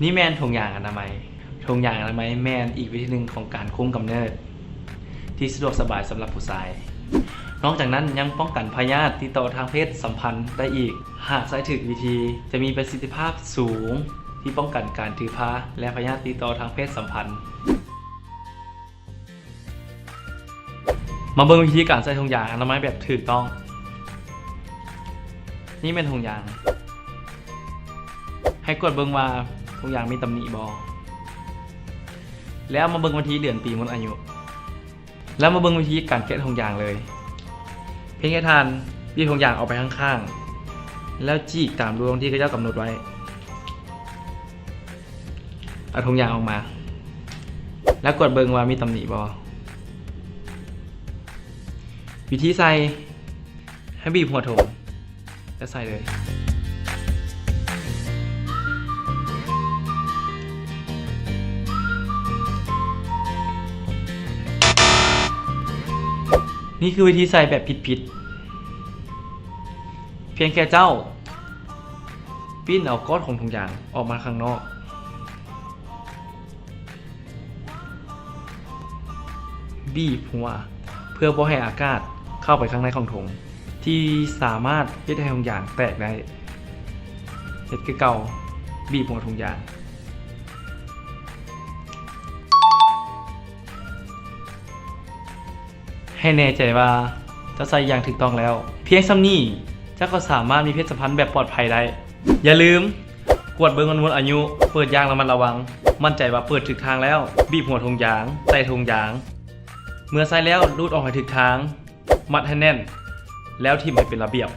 ນີ້ແມ່ນຖົງຢາງອະນາໄມ. ຖົງຢາງອະນາໄມແມ່ນອີກວິທີໜຶ່ງຂອງການຄຸມກຳເນີດ ທີ່ສະດວກສະບາຍສຳລັບຜູ້ຊາຍ. ນອກຈາກນັ້ນຍັງປ້ອງກັນພະຍາດຕິດຕໍ່ທາງເພດສຳພັນໄດ້ອີກ. ຫາກໃຊ້ຖືກວິທີ ຈະມີປະສິດທິພາບສູງທີ່ປ້ອງກັນການຖືພາ ແລະ ພະຍາດຕິດຕໍ່ທາງເພດສຳພັນ. ມາເບິ່ງວິທີການໃສ່ຖົງຢາງອະນາໄມແບບຖືກຕ້ອງ. ນີ້ແມ່ນຖົງຢາງ. ໃຫ້ກວດເບິ່ງວ່າຖົງຢາງມີຕຳໜິບໍ່. ແລ້ວມາເບິ່ງວັນທີເດືອນປີໝົດອາຍຸ. ແລ້ວມາເບິ່ງວິທີການແກະຖົງຢາງເລີຍ. ພຽງແຕ່ທ່ານບີບຖົງຢາງອອກໄປຂ້າງໆ ແລ້ວຈີກຕາມລວງທີ່ເຂົາເຈົ້າກຳນົດໄວ້. ເອົາຖົງຢາງອອກມາ ແລ້ວກວດເບິ່ງວ່າມີຕຳໜິບໍ່. ວິທີໃສ່ ໃຫ້ບີບຫົວຖົງ ແລ້ວໃສ່ເລີຍ. ນີ້ຄືວິທີໃສ່ແບບຜິດໆ. ພຽງແຕ່ເຈົ້າປີ້ນເອົາກ້ອນຂອງຖົງຢາງອອກມາຂ້າງນອກ. ບີບຫົວ ເພື່ອບໍ່ໃຫ້ອາກາດເຂົ້າໄປຂ້າງໃນຂອງຖົງ ທີ່ສາມາດເຮັດໃຫ້ຖົງຢາງແຕກໄດ້. ເຮັດຄືເກົ່າ ບີບຫົວຖົງຢາງ. ໃຫ້ແນ່ໃຈວ່າເຈົ້າໃສ່ຢ່າງຖືກຕ້ອງແລ້ວ. ພຽງສ່ຳນີ້ ເຈົ້າກໍສາມາດມີເພດສຳພັນແບບປອດໄພໄດ້. ຢ່າລືມ ກວດເບິ່ງວັນໝົດອາຍຸ, ເປີດຢ່າງລະມັດລະວັງ, ໝັ້ນໃຈວ່າເປີດຖືກທາງແລ້ວ, ບີບຫົວຖົງຢາງ, ໃສ່ຖົງຢາງ. ເມື່ອໃສ່ແລ້ວ ລູດອອກໃຫ້ຖືກທາງ, ມັດໃຫ້ແໜ້ນ, ແລ້ວຖິ້ມໃຫ້ເປັນລະບຽບ.